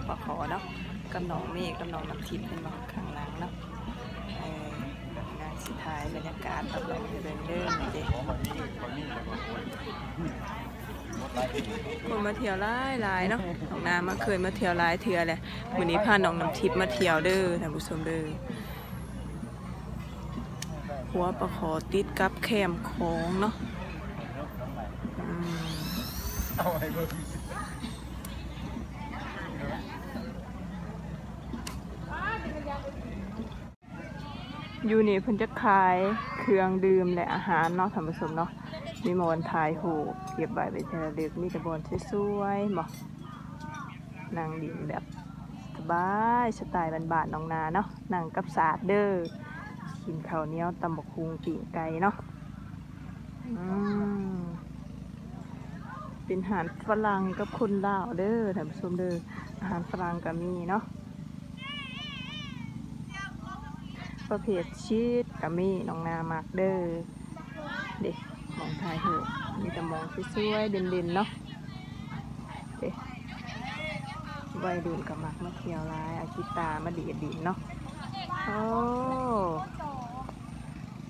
ປາຂໍເນາະ ກັບນ້ອງເມກ ກັບນ້ອງນ້ຳທິບ ເຫັນບໍ່ ຂ້າງຫຼັງເນາະ. ເອີ ນາງຊິຖ່າຍບັນຍາກາດລອບໆໃຫ້ເບິ່ງເດີ ນີ້ເດ້. ຄົນມາທ່ຽວຫຼາຍໆເນາະ. ນ້ອງນາມາ ເຄີຍມາທ່ຽວຫຼາຍເທື່ອແລ້ວ. ມື້ນີ້ພານ້ອງນ້ຳທິບມາທ່ຽວເດີທ່ານຜູ້ຊົມເດີ. ຫົວປາຂໍຕິດກັບແຄມຂອງເນາະ. ອືມ ຢູ່ນີ້ເພິ່ນຈະຂາຍເຄື່ອງດື່ມ ແລະ ອາຫານເນາະທ່ານຜູ້ຊົມເນາະ. ມີບ່ອນຖ່າຍຮູບເກັບໄວ້ເປັນທີ່ລະລຶກ. ມີແຕ່ບ່ອນສວຍໆ ເນາະ. ນັ່ງຫຼິ້ນແບບສະບາຍ ສະໄຕລ໌ບ້ານໆ ໜອງນາເນາະ. ນັ່ງກັບສາດເດີ ກິນເຂົ້າໜຽວ ຕຳບັກຫຸ່ງ ປີ້ງໄກ່ເນາະ. ອືມ ເປັນຮ້ານຝຣັ່ງກັບຄົນລາວເດີທ່ານຜູ້ຊົມເດີ. ອາຫານຝຣັ່ງກໍມີເນາະ ປະເພດຊີສກໍມີ ນ້ອງນາມັກເດີ. ເດ້ ໝ່ອງຖ່າຍຮູບ ມີແຕ່ໝ່ອງສວຍໆ ເດັ່ນໆ ເນາະ. ເດ້ ໄວລຸ້ນກໍມັກມາທ່ຽວຫຼາຍ ເອົາກີຕາມາດີດດິນເນາະ. ໂອ້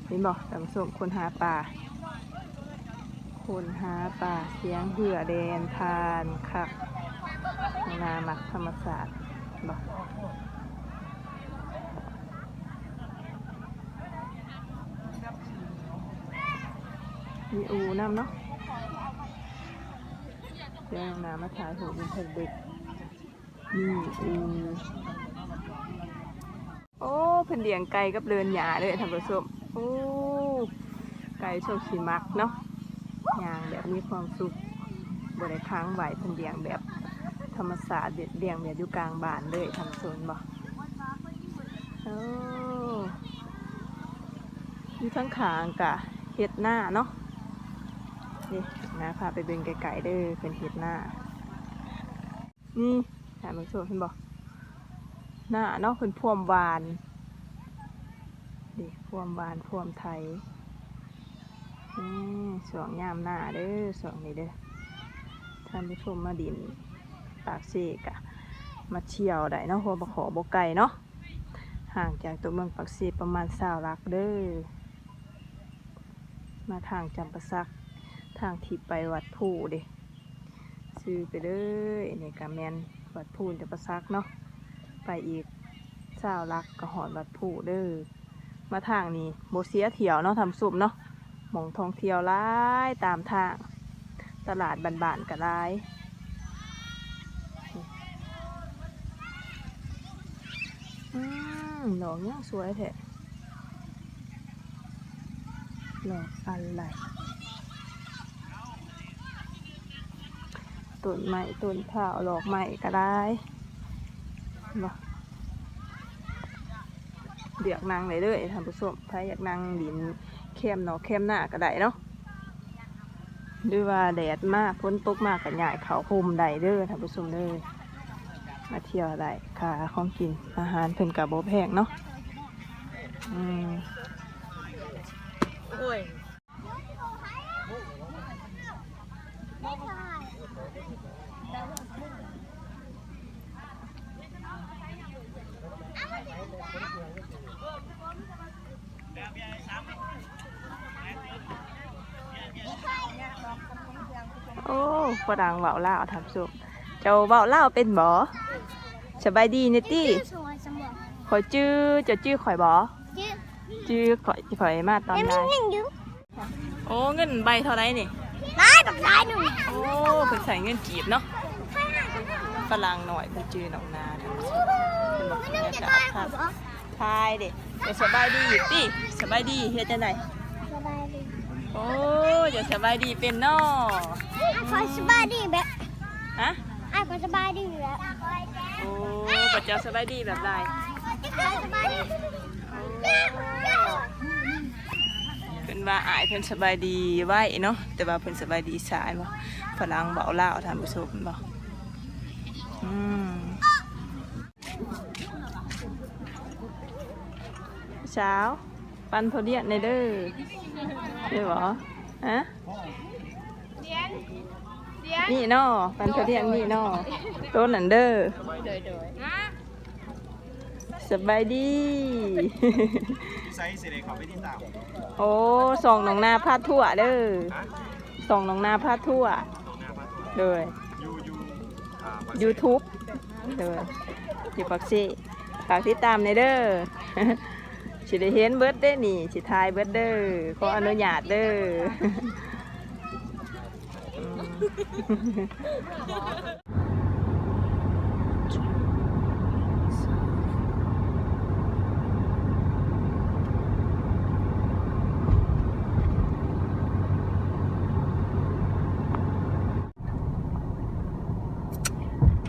ເຫັນບໍ່ທ່ານຜູ້ຊົມ ຄົນຫາປາ ຄົນຫາປາ ສຽງເຮືອແລ່ນຜ່ານ ຄັກ. ນ້ອງນາມັກທຳມະຊາດ ເຫັນບໍ່? ມີອູນຳເນາະ. ດຽວນ້ອງນາມາຖ່າຍຮູບໃຫ້ເບິ່ງ. ນີ້ ເອີ ໂອ້ ເພິ່ນລ້ຽງໄກ່ກັບເລີນຫຍ້າເດີທ່ານຜູ້ຊົມ. ໂອ້ ໄກ່ໂຊກຊິມັກເນາະ ຍ່າງແບບມີຄວາມສຸກ ບໍ່ໄດ້ຂັງໄວ້. ເພິ່ນລ້ຽງແບບທຳມະຊາດ ລ້ຽງແບບຢູ່ກາງບ້ານເລີຍທ່ານຜູ້ຊົມ ເຫັນບໍ່? ໂອ້ ຢູ່ທາງຂ້າງກະເຮັດນາເນາະ. ນີ້ ນ້າພາໄປເບິ່ງໃກ້ໆເດີ ເພິ່ນເຮັດນາ. ນີ້ທ່ານຜູ້ຊົມເຫັນບໍ່ ນາເນາະ ເພິ່ນພວມຫວ່ານ ນີ້ ພວມຫວ່ານ ພວມໄຖ. ນີ້ ຊ່ວງຍາມນາເດີ ຊ່ວງນີ້ເດີ. ທ່ານຜູ້ຊົມມາດິນປາກເຊກະມາທ່ຽວໄດ້ເນາະ ເພາະວ່າບໍ່ຂໍບໍ່ໄກເນາະ. ຫ່າງຈາກຕົວເມືອງປາກເຊປະມານຊາວຫຼັກເດີ. ມາທາງຈຳປາສັກ ທາງທີ່ໄປວັດພູເດ້ ຊື່ໄປເລີຍ. ອັນນີ້ກະແມ່ນວັດພູຈຳປາສັກເນາະ ໄປອີກຊາວຫຼັກກະຮອດວັດພູເດີ. ມາທາງນີ້ບໍ່ເສຍທ່ຽວເນາະທ່ານຜູ້ຊົມເນາະ ໝ່ອງທ່ອງທ່ຽວຫຼາຍຕາມທາງ ຕະຫຼາດບ້ານໆກະຫຼາຍ. ອືມ ດອກຫຍັງສວຍແທ້ ດອກອາໄລ ຕົ້ນໄມ້ຕົ້ນພ້າວ ດອກໄມ້ກະຫຼາຍ ເນາະ. ເລືອກນັ່ງໄດ້ເລີຍທ່ານຜູ້ຊົມ ໃຜຢາກນັ່ງຫຼິ້ນແຄມນອກແຄມນາກະໄດ້ເນາະ ຫຼືວ່າແດດມາຝົນຕົກມາກະຍ້າຍເຂົ້າຮົ່ມໄດ້ເດີທ່ານຜູ້ຊົມເດີ. ມາທ່ຽວໄດ້ ຄ່າຂອງກິນອາຫານເພິ່ນກະບໍ່ແພງເນາະ. ອືມ ໂອ້ຍ ໂອ້ ຝຣັ່ງເວົ້າລາວທ່ານຜູ້ຊົມ. ເຈົ້າເວົ້າລາວເປັນບໍ່? ສະບາຍດີແດ່ຕິ. ຂ້ອຍຈື່ ເຈົ້າຈື່ຂ້ອຍບໍ່? ຈື່ ຂ້ອຍ ຂ້ອຍມາຕອນໃດ? ໂອ້ ເງິນໃບເທົ່າໃດນີ້? ຫຼາຍບັກຫຼາຍໜຶ່ງ. ໂອ້ ເພິ່ນໃຊ້ເງິນກີບເນາະ. ຝຣັ່ງນ້ອຍເພິ່ນຈື່ນ້ອງນາ. ຖ່າຍເດ້. ເຈົ້າສະບາຍດີຕິ? ສະບາຍດີ ເຮັດຈັ່ງໃດ? ສະບາຍດີ. ໂອ້ ເຈົ້າສະບາຍດີເປັນເນາະ. ອ້າຍ ຂ້ອຍສະບາຍດີແບບ ຮະ? ອ້າຍ ຂ້ອຍສະບາຍດີແບບ ໂອ້ ພະເຈົ້າສະບາຍດີແບບໃດ? ສະບາຍດີ. ເພິ່ນວ່າອ້າຍເພິ່ນສະບາຍດີໄວເນາະ ແຕ່ວ່າເພິ່ນສະບາຍດີຊ້າເນາະ. ຝຣັ່ງເວົ້າລາວ ທ່ານຜູ້ຊົມເນາະ. ອືມ ສາວ ປັ່ນເຂົາລຽນແດ່ເດີ ໄດ້ບໍ່? ຮະ? ນີ້ເນາະ ປັນເຂົາລຽງນີ້ເນາະ ໂຕນັ້ນເດີ. ໂດຍໆ ສະບາຍດີ. ໃສຊິໄດ້ເຂົ້າໄປຕິດຕາມ? ໂອ້ ຊ່ອງໜອງນາພາທົ່ວເດີ. ຮະ? ຊ່ອງໜອງນາພາທົ່ວ. ໜອງນາພາທົ່ວ. ໂດຍ. ຢູ່ ຢູ່ ອ່າ ປາກເຊ. YouTube. ໂດຍ ຢູ່ປາກເຊ. ຝາກຕິດຕາມແດ່ເດີ. ຊິໄດ້ເຫັນເບິດເດ້ນີ້ ຊິຖ່າຍເບິດເດີ. ຂໍອະນຸຍາດເດີ.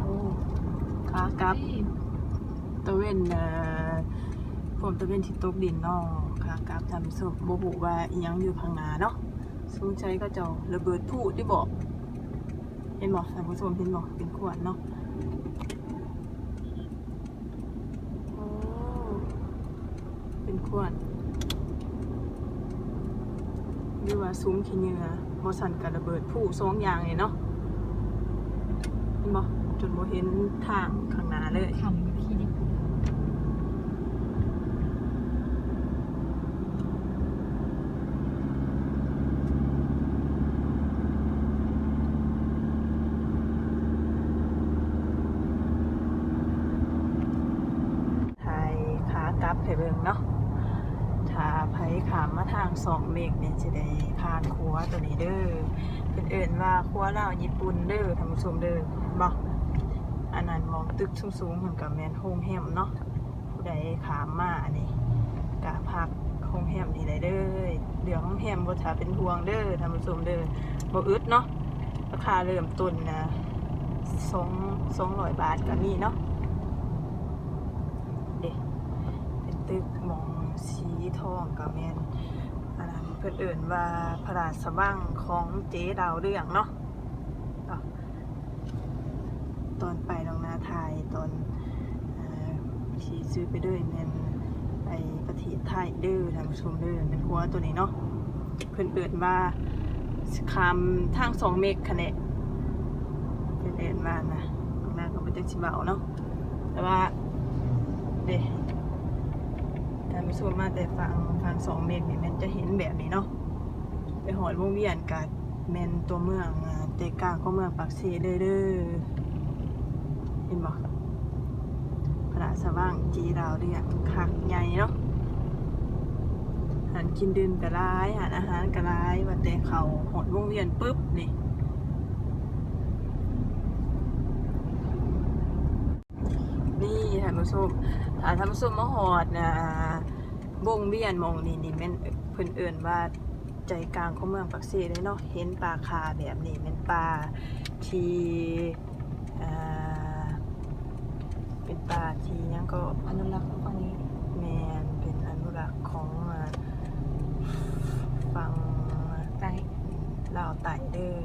ໂອ້ ຂາກັບ ຕາເວັນ ເອີ ພວມຕາເວັນທີ່ຕົກດິນເນາະ. ຂາກັບທ່ານຜູ້ຊົມ ບໍ່ຮູ້ວ່າອີ່ຫຍັງຢູ່ຂ້າງໜ້າເນາະ. ສົງໄສເຂົາເຈົ້າລະເບີດພລຸຕິບໍ? ເຫັນບໍ່ທ່ານຜູ້ຊົມ ເຫັນບໍ່? ເປັນຂວັນເນາະ. ໂອ້ ເປັນຂວັນ ຫຼືວ່າສຸມຂີ້ເຫຍື້ອ ບໍ່ຊັ້ນກະລະເບີດພລຸ ສອງຢ່າງນີ້ເນາະ. ເຫັນບໍ່? ຈົນບໍ່ເຫັນທາງຂ້າງໜ້າເລີຍ. ຖ່າຍຂາກັບໃຫ້ເບິ່ງເນາະ. ຖ້າໃຜຂ້າມມາທາງຊ່ອງເມັກນີ້ ຊິໄດ້ຜ່ານຂົວໂຕນີ້ເດີ. ເພິ່ນເອີ້ນວ່າຂົວລາວຍີ່ປຸ່ນເດີທ່ານຜູ້ຊົມເດີ. ເຫັນບໍ່? ອັນນັ້ນໝ່ອງຕຶກສູງໆ ມັນກະແມ່ນໂຮງແຮມເນາະ. ຜູ້ໃດຂ້າມມານີ້ກະພັກໂຮງແຮມນີ້ໄດ້ເລີຍ. ເລື່ອງໂຮງແຮມບໍ່ຖ້າເປັນຫ່ວງເດີທ່ານຜູ້ຊົມເດີ. ບໍ່ອຶດເນາະ. ລາຄາເລີ່ມຕົ້ນນະ ສອງ ສອງຮ້ອຍບາດກະມີເນາະ. ເດ້ ເປັນຕຶກໝ່ອງສີທອງກະແມ່ນ ອັນນັ້ນ ເພິ່ນເອີ້ນວ່າພະລາຊະວັງຂອງເຈດາວເຮືອງເນາະ. ຕອນໄປໜອງນາທາຍ ຕອນ ເອີ ທີ່ຊື້ໄປເລີຍແມ່ນໄປປະເທດໄທເດີທ່ານຜູ້ຊົມເດີ. ແມ່ນຂົວໂຕນີ້ເນາະ ເພິ່ນເອີ້ນວ່າ ຂ້າມທາງຊ່ອງເມັກຫັ້ນແຫຼະ ເພິ່ນເອີ້ນວ່ານະ. ໜອງນາກະບໍ່ຈັກຊິເວົ້າເນາະ ແຕ່ວ່າ ເດ້ ທ່ານຜູ້ຊົມມາແຕ່ຝັ່ງ ຝັ່ງຊ່ອງເມັກນີ້ແມ່ນຈະເຫັນແບບນີ້ເນາະ. ໄປຮອດວົງວຽນກະ ແມ່ນຕົວເມືອງ ໃຈກາງຂອງເມືອງປາກເຊເລີຍເດີ. ເຫັນບໍ່? ພະລາຊະວັງເຈດາວເຮືອງ ຄັກໃຫຍ່ເນາະ. ຮ້ານກິນດື່ມກະຫຼາຍ ຮ້ານອາຫານກະຫຼາຍ ວ່າແຕ່ເຂົ້າຮອດວົງວຽນປຶບນີ້ ນີ້ທ່ານຜູ້ຊົມ ຖ້າທ່ານຜູ້ຊົມມາຮອດນະ ວົງວຽນໝ່ອງນີ້ນີ້ແມ່ນ ເພິ່ນເອີ້ນວ່າໃຈກາງຂອງເມືອງປາກເຊເລີຍເນາະ. ເຫັນປ່າຄາແບບນີ້ແມ່ນປ່າທີ່ ເອີ ເປັນປ່າທີ່ຫຍັງເກາະ ອະນຸລັກຝັ່ງນີ້ ແມ່ນເປັນອະນຸລັກຂອງ ເອີ ຝັ່ງໃຕ້ ລາວໃຕ້ເດີ.